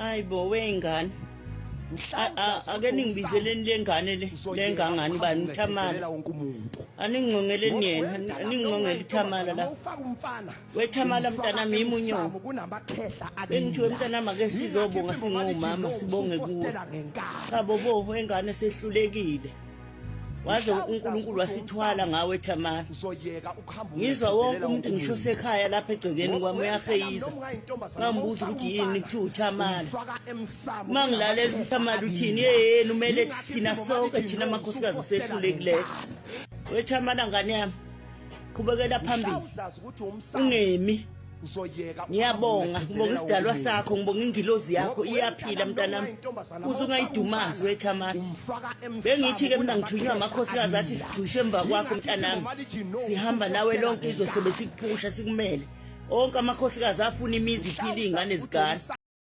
Hayi bo wengane. Ake ningibizeleni le ngane le le ngangani bani uThamala. Aningcongeleni yena, aningcongele uThamala la. WeThamala mntanami yimi unyoko. Bengithiwe mntanami ake sizobonga singomama sibonge kuwe. Cha bobo wengane sehlulekile. Waze uNkulunkulu wasithwala ngawe Thamara. Uzoyeka ukuhamba Ngizwa wonke umuntu ngisho sekhaya lapha egcekeni kwami uyaheyiza. Ngambuza ukuthi yini kuthiwa uThamara. Uma ngilalela uThamara uthini yeyeni umele thina sonke thina amakhosikazi sehlulekileyo. WeThamara ngane yami qhubekela phambili. Ungemi. Uzoyeka. Ngiyabonga, ngibonga isidalwa sakho, ngibonga ingilozi yakho iyaphila mntanami. Uze ungayidumazi wethamana. Bengithi ke mina ngithunywa amakhosikazi athi sigxishe emva kwakho mntanami. Sihamba nawe lonke izwe sobe sikuphusha sikumele. Onke amakhosikazi afuna imizi iphile izingane zigane.